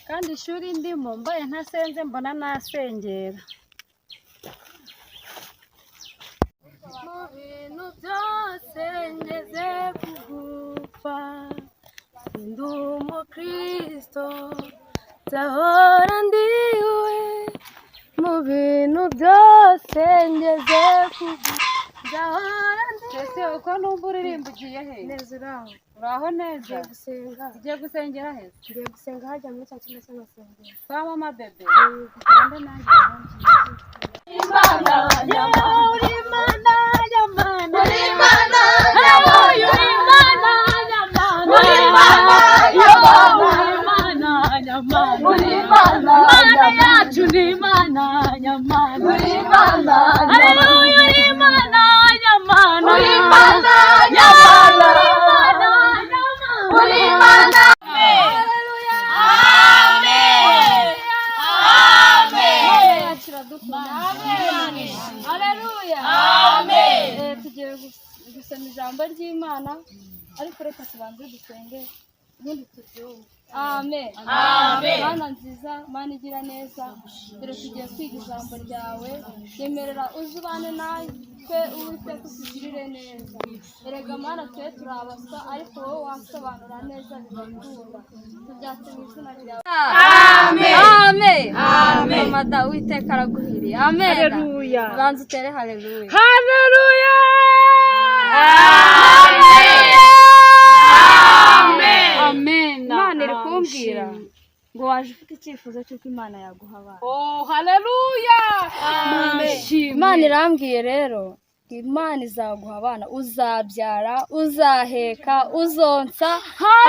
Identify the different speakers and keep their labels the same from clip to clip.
Speaker 1: Kandi ishuri ndimo mbaye ntasenze mbona nasengera. Mu bintu byose ngeze kugupfa, ndi umukristo nzahora ndiwe. Mu bintu byose ngeze kugupfa, nzahora ndiwe. Ese uko numva uririmba, ugiye he?
Speaker 2: Neza, uraho?
Speaker 1: Uraho neza?
Speaker 2: Ngiye gusenga.
Speaker 1: Ugiye gusengera he?
Speaker 2: Ngiye gusenga hajya muri cya cyumba cy'amasengero.
Speaker 1: Kwa mama bebe? Tugende nanjye. Imana, uri Imana y'Amana, uri Imana, uri Imana y'Amana, uri Imana y'Amana, uri Imana y'Amana, uri Imana, Imana yacu ni Imana y'Amana, uri Imana, haleluya, uri Imana y'Amana, uri Imana y'Amana, uri Imana y'Amana, uri Imana. Haleluya, amen, amen. Yacu iradukunda. Haleluya. Amen. Tugiye gusoma ijambo ry'Imana, ariko reka tubanze dusenge ubundi tubyumve. Amen. Mana nziza, Mana igira neza, dore tugiye kwiga ijambo ryawe. Nyemerera uze ubane natwe, Uwiteka, utugirire neza. Erega Mana, twe turi abaswa, ariko wowe wasobanura neza bigakunda. Tubyatse mu izina ryawe. Amen. Amen. Amen. Mama da, Uwiteka araguhiriye. Amen. Haleluya.
Speaker 2: Banza utere haleluya.
Speaker 1: Haleluya. Amen. Amen.
Speaker 2: Imana iri kumbwira ngo waje ufite icyifuzo cy'uko Imana yaguha abana.
Speaker 1: Oh, haleluya.
Speaker 2: Imana irambwiye rero ngo Imana izaguha abana, uzabyara, uzaheka, uzonsa,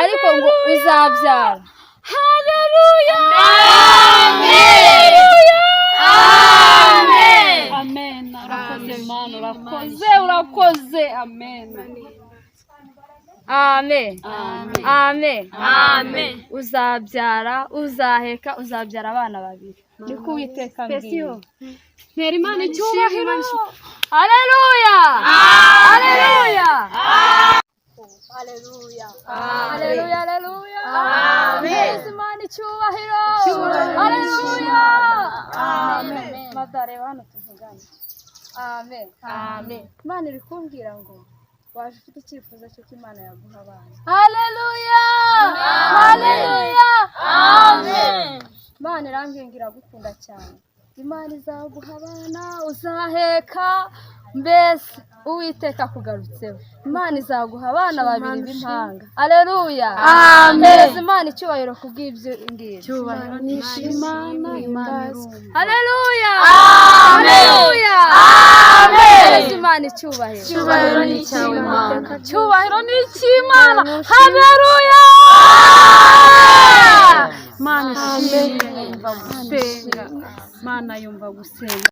Speaker 2: ariko ngo uzabyara.
Speaker 1: Haleluya. Amen. Amen. Urakoze Mana, urakoze, urakoze. Amen.
Speaker 2: Amen.
Speaker 1: Amen.
Speaker 2: Amen.
Speaker 1: Amen.
Speaker 2: Uzabyara, uzaheka, uzabyara abana babiri, niko Uwiteka ambwiye.
Speaker 1: Ntera Imana icyubahiro.
Speaker 2: Haleluya, haleluya, haleluya, haleluya, haleluya! Amen. Imana icyubahiro. Haleluya, amen. Madare, hano tuvugane. Amen, amen. Imana iri kumbwira ngo waje ufite icyifuzo cy'uko Imana yaguha abana. Haleluya, haleluya, amen. Imana irambwira ngo iragukunda cyane. Imana izaguha abana, uzaheka, mbese Uwiteka akugarutseho. Imana izaguha abana babiri b'impanga. Aleluya, amen. Imana icyubahiro kubw'ibyo ngibyo.
Speaker 1: Imana, Imana irumva.
Speaker 2: Haleluya, haleluya, amen. Imana icyubahiro.
Speaker 3: Icyubahiro ni icyawe, Mana.
Speaker 1: Cyubahiro ni icy'Imana. Haleluya. Mana ishimwe, yumva gusenga. Mana yumva gusenga.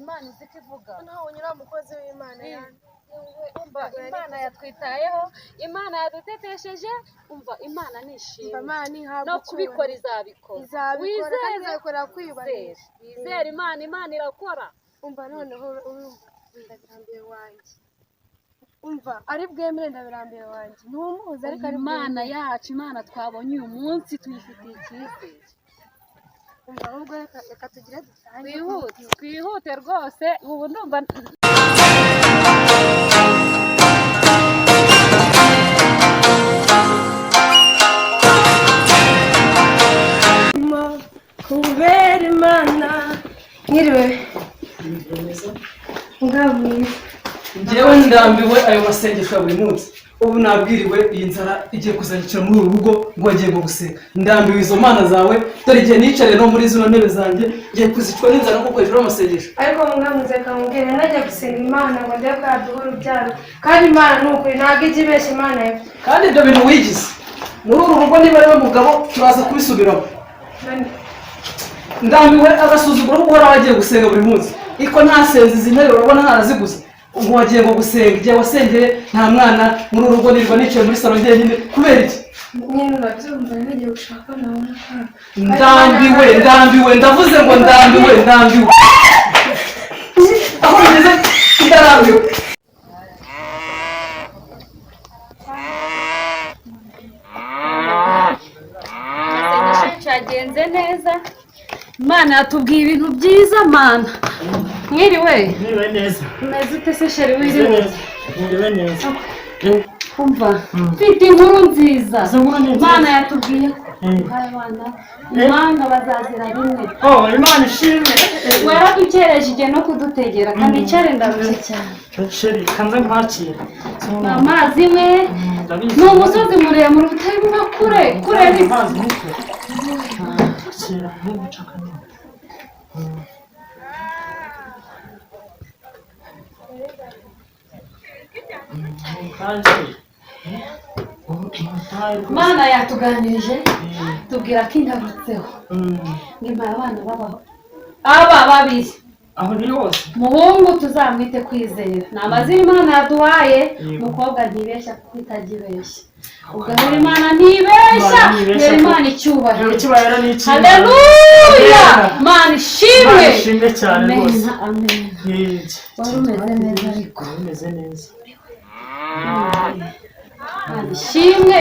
Speaker 1: Imana izi ko ivuga.
Speaker 2: Umukozi w'Imana.
Speaker 1: Umva, Imana yatwitayeho, Imana yadutetesheje. Umva, Imana ni ishimwe. No kubikora izabikora.
Speaker 2: Izabikora kandi
Speaker 1: Wizere.
Speaker 2: izabikora kwiyubahisha.
Speaker 1: Wizere Imana, Imana irakora.
Speaker 2: Umva, noneho urumva ndabirambiwe wanjye. Umva, ari bwemere, ndabirambiwe wanjye, ntumuzi ariko ari
Speaker 1: Imana yacu, Imana twabonye uyu munsi, tuyifitiye icyizere.
Speaker 2: Umva, ahubwo reka tugire dutangire.
Speaker 1: Twihute, twihute rwose. Ubu ndumva
Speaker 2: Kubera Imana nyiriwe mugabo mwiza.
Speaker 4: Njyewe ndambiwe ayo masengesho ya buri munsi. Ubu nabwiriwe, iyi nzara igiye kuzanyicira muri uru rugo ngo wagiye ngo gusenga. Ndambiwe izo mana zawe. Dore igihe nicariye no muri zino ntebe zanjye, ngiye kuzicwa n'inzara kuko hejuru y'amasengesho.
Speaker 2: Ariko mugabo mwiza, kamubwira, najya gusenga Imana ngo ndebe ko yaduha urubyaro, kandi Imana ni ukuri ntabwo ijya ibeshya. Imana ye.
Speaker 4: Kandi ibyo bintu wigize muri uru rugo, niba ari we mugabo, turaza kubisubiramo. Ndambiwe agasuzuguro ko guhora wagiye gusenga buri munsi. Iko ntasenze, izi ntebe urabona ntaraziguze. Ubwo wagiye ngo gusenga, igihe wasengeye nta mwana muri uru rugo, nirirwa nicaye muri salo njyenyine kubera iki?
Speaker 2: Nyine urabyumva, nagiye gushaka nabona akana.
Speaker 4: Ndambiwe, ndambiwe, ndavuze ngo ndambiwe, ndambiwe. Aho bigeze ndarambiwe.
Speaker 3: Yagenze neza. Imana yatubwiye ibintu byiza mana. Mwiriwe.
Speaker 5: Mwiriwe neza.
Speaker 3: Umeze ute se chéri,
Speaker 5: Mwiriwe
Speaker 3: wiriwe?
Speaker 5: neza. Mwiriwe neza.
Speaker 3: Umva, mfite inkuru nziza.
Speaker 5: Izo nkuru ni nziza.
Speaker 3: Imana yatubwiye ko duhaye abana impanga bazazira rimwe.
Speaker 5: Oh, Imana ishimwe.
Speaker 3: Waradukereje igihe no kudutegera kandi icare, ndarushye cyane.
Speaker 5: Chéri, kanze nkwakira.
Speaker 3: Ni amazi imwe.
Speaker 5: Ndabizi.
Speaker 3: Ni umusozi muremure utari nka kure kure ariko.
Speaker 5: Amazi ni kure. Akira, ntuguca akanwa.
Speaker 3: Imana yatuganirije tubwira ko ingarutseho nyuma abana babaho aba babiri.
Speaker 5: Aho ni hose.
Speaker 3: Muhungu tuzamwite Kwizera, ni amazina Imana yaduhaye.
Speaker 5: Yego.
Speaker 3: Umukobwa Ntibeshya, kuko itajya ibeshya. Ubwo rero Imana ntibeshya.
Speaker 5: Imana ntibeshya.
Speaker 3: Rero Imana icyubahiro.
Speaker 5: Icyubahiro ni icy'Imana.
Speaker 3: Haleluya, Imana ishimwe.
Speaker 5: Imana ishimwe cyane
Speaker 3: Amen.
Speaker 5: rwose.
Speaker 3: Amen.
Speaker 5: Yego.
Speaker 3: Wari umeze neza ariko?
Speaker 5: Wari umeze neza.
Speaker 3: Imana ishimwe.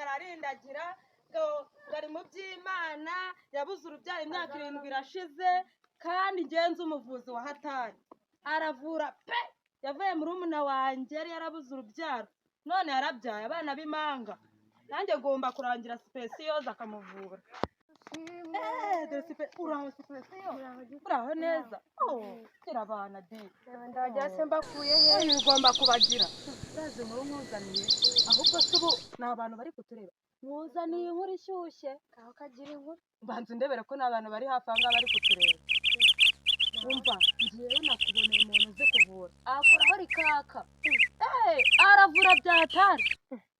Speaker 6: Ararindagira ngo ari mu by'Imana, yabuze urubyaro imyaka 7 irashize, kandi ngenzi umuvuzi wa hatari aravura pe. Yavuye muri umuna wanjye yari yarabuze urubyaro, none yarabyaye abana b'impanga. Nanjye ngomba kurangira Sipesiyoza akamuvura. Dore uraho Sipesiyo, uraho neza. Oh, gira abana di.
Speaker 2: Ndabagira se mbakuye he?
Speaker 6: Ugomba kubagira urazi inkuru nkuzaniye. Ahubwo se ubu ni abantu bari kutureba? Nkuzaniye inkuru ishyushye.
Speaker 2: Aho kagira inkuru.
Speaker 6: Mbanza undebere ko ni abantu bari hafi aha ngaha bari kutureba. Umva, ngewe nakuboneye umuntu uzi kuvura, akoraho rikaka. Aravura byatari,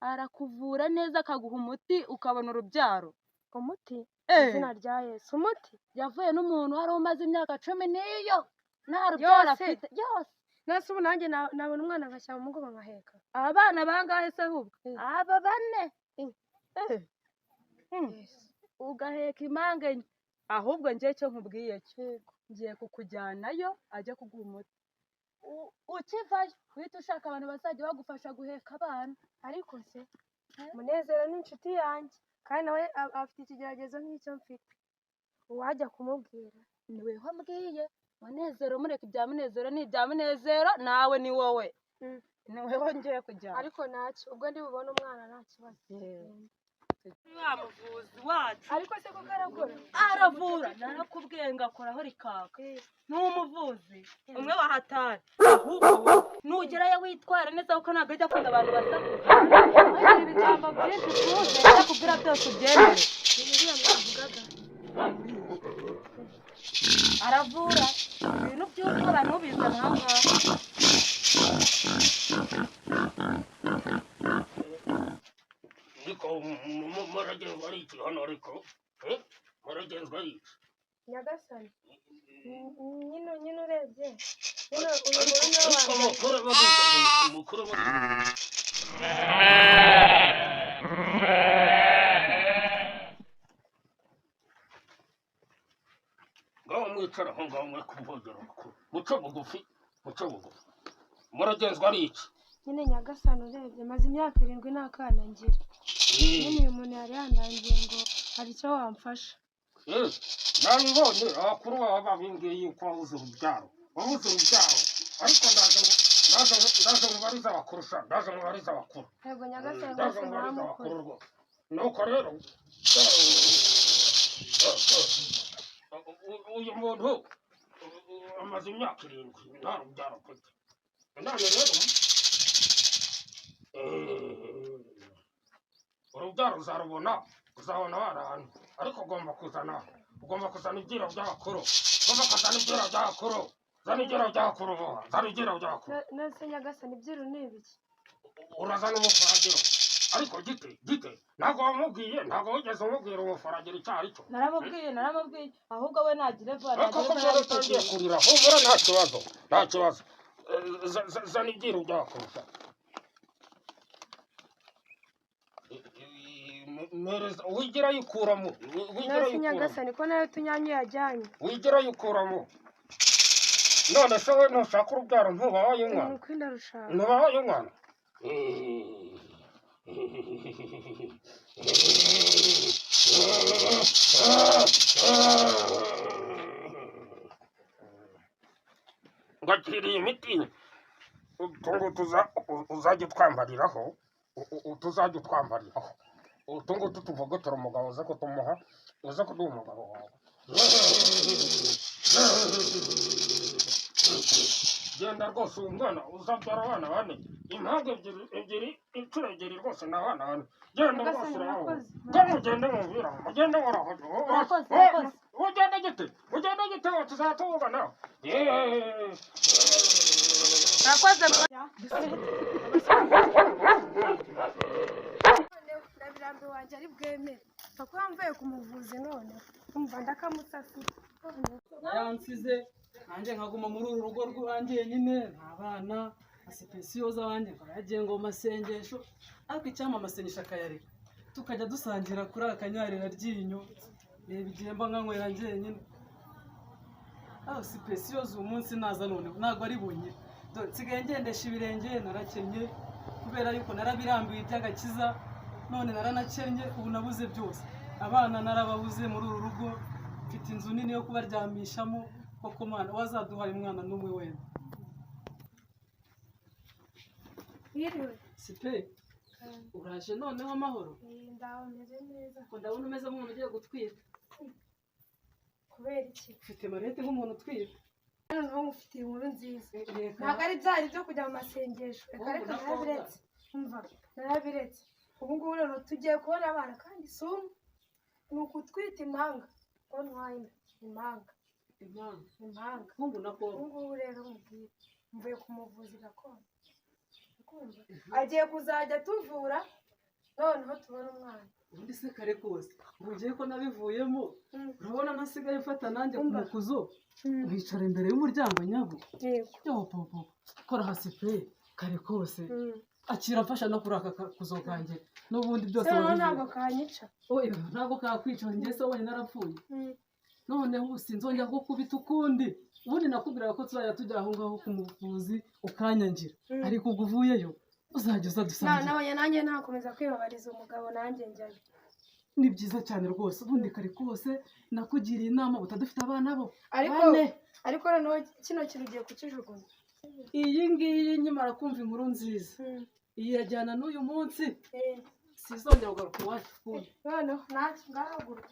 Speaker 6: arakuvura neza akaguha umuti ukabona urubyaro.
Speaker 2: Umuti?
Speaker 6: Eh.
Speaker 2: Izina rya Yesu, umuti.
Speaker 6: Yavuye n'umuntu wari umaze imyaka 10 n'iyo nta rubyaro
Speaker 2: Yose?
Speaker 6: afite yose.
Speaker 2: Nase ubu nanjye nabona umwana ngashyira mu mugongo nkaheka?
Speaker 6: Abana bangahe se ahubwo? Aba bane. Ugaheka impanga enye. Ahubwo njye icyo nkubwiye cyo, ngiye kukujyanayo ajya kuguha umuti. Ukivayo uhita ushaka abantu bazajya bagufasha guheka abana.
Speaker 2: Ariko se Munezero ni inshuti yanjye, kandi nawe afite ikigeragezo nk'icyo mfite, uwajya kumubwira.
Speaker 6: Ni weho mbwiye Munezero, mureka ibya Munezero ni ibya Munezero, nawe ni wowe. Ni weho ngiye kujyana.
Speaker 2: Ariko ntacyo, ubwo ndi bubone umwana nta kibazo.
Speaker 6: Wa muvuzi wacu.
Speaker 2: Ariko se koko arakora?
Speaker 6: Aravura, narakubwiye ngo akoraho rikaka. Ni umuvuzi umwe wa hatari. Ahubwo wowe nugerayo witwara neza, kuko ntabwo ajya akunda abantu basakuza. Agira ibigambo byinshi, tuze ajya kubwira byose ubyemere.
Speaker 2: Biriya mwavugaga.
Speaker 6: Aravura ibintu by'ubwoba, ntubizane aha ngaha.
Speaker 7: Ariko muragenzwa ari iki hano? Ariko muragenzwa ari iki?
Speaker 2: Nyagasani, nyine urebye nyine uyu muntu niwe wa
Speaker 7: Ariko
Speaker 2: mbere.
Speaker 7: mukuru bagusa mukuru bagusa. Ngaho mwicara aho ngaho, muri kuvogera amakuru, muce bugufi, muce bugufi. Muragenzwa ari iki?
Speaker 2: Nyine nyagasani, urebye maze imyaka 7 nta kana ngira. Nyine uyu muntu yari yandangiye ngo hari icyo wamfasha.
Speaker 7: Nabibonye, abakuru baba babimbwiye yuko wabuze urubyaro, wabuze urubyaro. Ariko ndaje ndaje ndaje mubarize abakuru sha, ndaje mubarize abakuru.
Speaker 2: Yego nyagasani,
Speaker 7: Ndaje
Speaker 2: rwose
Speaker 7: mubarize
Speaker 2: mwamukora.
Speaker 7: abakuru rwose. Nuko rero uyu muntu amaze imyaka 7 nta rubyaro afite. None rero urubyaro uzarubona, uzabona abana, ariko ugomba kuzana ibyiro by'abakuru, ugomba kuzana ibyiro by'abakuru. Zana ibyiro by'abakuru vuba, zana ibyiro by'abakuru.
Speaker 2: None se nyagasani, ibyiru ni ibiki?
Speaker 7: Urazana ubufuragiro. Ariko gite gite Ntabwo wamubwiye, ntabwo wigeze umubwira umufaragira icyo ari cyo.
Speaker 6: Naramubwiye, naramubwiye, ahubwo we nagire vuba.
Speaker 7: Ariko
Speaker 6: Nagire
Speaker 7: ko
Speaker 6: vuba.
Speaker 7: mbona utangiye kurira, humura, nta kibazo, nta kibazo. Zana ibyiru byakurusha. Mpereza, wigira yikuramo, wigira
Speaker 2: Nasi
Speaker 7: yikuramo.
Speaker 2: Nyagasani, ko nawe tunyanya yajyanye.
Speaker 7: Wigira yikuramo. None se we ntushaka urubyaro? Ntubabaye umwana?
Speaker 2: Nuko ndarushaka.
Speaker 7: Ntubabaye umwana? Ngakiriye imiti, utu ngutu uzajya utwambariraho, tuzajya utwambariraho utu ngutu tuvugutura umugabo, uze kutumuha, uze kuduha umugabo wawe. Genda rwose, uwo mwana uzabyara abana bane, impanga ebyiri ebyiri, inshuro ebyiri, rwose ni abana bane. Genda rwose.
Speaker 2: Nyagasani,
Speaker 7: Uraho.
Speaker 2: murakoze.
Speaker 7: Ngo mugende mubwira, mugende uraho.
Speaker 6: Murakoze, murakoze.
Speaker 7: Ugende gite, ugende gite, tuzatuvugana. Yeee.
Speaker 6: Murakoze.
Speaker 2: Ndabirambiwe wanjye ari bwemere, pfa kuba mvuye ku muvuzi, none umva ndakamusasira.
Speaker 4: Yansize nanjye nkaguma muri uru rugo rwanjye nyine, nta bana, asipesiyo z'abandi, nkaba yagiye ngo mu masengesho, ariko icyampa amasengesho akayareka, tukajya dusangira kuri aka kanyarira ryinyo. Reba igihe mba nkanywera njyenyine aho sipesiyo z'uyu munsi naza noneho ntabwo ari bunyire. Dore nsigaye ngendesha ibirenge, narakennye kubera yuko narabirambiwe iby'agakiza, none naranakennye, ubu nabuze byose, abana narababuze muri uru rugo. Mfite inzu nini yo kubaryamishamo koko. Mana, wazaduhaye umwana n'umwe wenda.
Speaker 2: Mwiriwe.
Speaker 4: Sipe, uraje noneho amahoro?
Speaker 2: Ndaho, meze neza.
Speaker 4: Ko ndabona umeze nk'umuntu ugiye gutwita.
Speaker 2: Kubera iki?
Speaker 4: Ufite marete nk'umuntu utwite.
Speaker 2: Noneho ngufitiye inkuru nziza.
Speaker 4: Reka.
Speaker 2: Ntabwo ari byari byo kujya mu masengesho, reka.
Speaker 4: Wowe
Speaker 2: Reka.
Speaker 4: unakobwa.
Speaker 2: Narabiretse, umva, narabiretse. Ubu ngubu rero tugiye kubona abana, kandi si umwe, ni ukutwita impanga, ko ntwaye inda, impanga.
Speaker 4: Impanga?
Speaker 2: Impanga.
Speaker 4: Hungu na
Speaker 2: Ubu
Speaker 4: kobwa.
Speaker 2: ngubu rero mubwire, mvuye ku muvuzi gakondo. Ukumva agiye kuzajya atuvura, noneho tubone umwana.
Speaker 4: Ubundi se kare kose ngo ngiye ko nabivuyemo? Urabona ntasigaye mfata nanjye ku
Speaker 2: Umva.
Speaker 4: mukuzo, nkicara imbere y'umuryango nyabo.
Speaker 2: Yego.
Speaker 4: Yo popo, kora hasi pe, kare kose. Akira, mfasha no kuri aka kuzo kanjye n'ubundi byose
Speaker 2: Se noneho
Speaker 4: wabivuye.
Speaker 2: ntabwo kanyica?
Speaker 4: Oya, ntabwo kakwica, njye se wonyine narapfuye. Noneho ubu sinzongera kukubita ukundi. Ubundi nakubwiraga ko tuzajya tujya aho ngaho ku muvuzi ukanyangira, ariko ubwo uvuyeyo uzajya uza dusangira.
Speaker 2: Nabonye nanjye nakomeza kwibabariza umugabo, nanjye njyayo.
Speaker 4: Ni byiza cyane rwose. Ubundi kare kose nakugiriye inama, utadufite abana bo
Speaker 2: Ariko
Speaker 4: bane.
Speaker 2: Ariko noneho kino kintu ugiye kukijugunya.
Speaker 4: Iyi ngiyi nkimara kumva inkuru nziza, iyi irajyana n'uyu munsi, sizongera kugaruka iwacu ukundi.
Speaker 2: Noneho ntacyo, ngahaguruka.